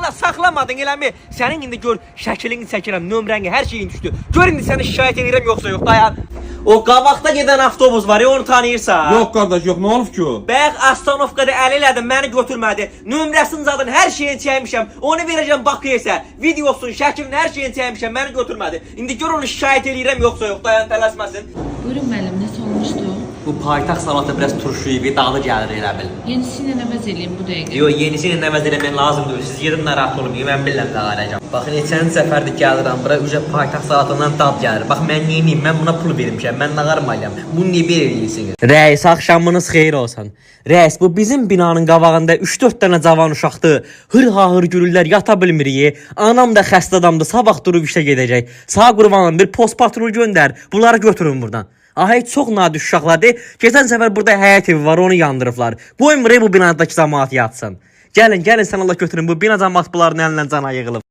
Valla saxlamadın eləmi? Sənin indi gör şəklini çəkirəm, nömrəni, hər şeyin düşdü. Gör indi səni şikayət edirəm yoxsa yox, dayan. O qabaqda gedən avtobus var, ya, onu tanıyırsan? Yox qardaş, yox, nə olub ki o? Bayaq Astanovkada əl elədim, məni götürmədi. Nömrəsini zadın, hər şeyini çəkmişəm. Onu verəcəm Bakıya isə. Videosunu, şəklini, hər şeyini çəkmişəm, məni götürmədi. İndi gör onu şikayət eləyirəm yoxsa yox, dayan tələsməsin. Buyurun müəllim, nəsə olmuşdu? Bu paytaxt salatı biraz turşu idi, dalı gəlir elə bil. Yenisi ilə əvəz eləyim bu dəqiqə. Yox, yenisi ilə əvəz eləmək lazım deyil. Siz gedin narahat olmayın, mən bilirəm nə alacağam. Baxın, neçənci səfərdir gəlirəm bura, ücə paytaxt salatından dad gəlir. Bax, mən neyniyim? Mən buna pul vermişəm, mən nə qarmalıyam? Bunu niyə belə eləyirsiniz? Rəis, axşamınız xeyir olsun. Rəis, bu bizim binanın qabağında 3-4 dənə cavan uşaqdır. Hır-hahır gülürlər, yata bilmirik. Anam da xəstə adamdır, sabah durub işə gedəcək. Sağ qurbanım, bir post patrul göndər. Bunları götürün buradan. Ay çox nadir uşaqlardır. Keçən səfər burada həyət evi var, onu yandırıblar. Qoymur bu binadakı cəmaat yatsın. Gəlin, gəlin sən Allah götürün bu bina cəmaat bunların əlindən cana yığılıb.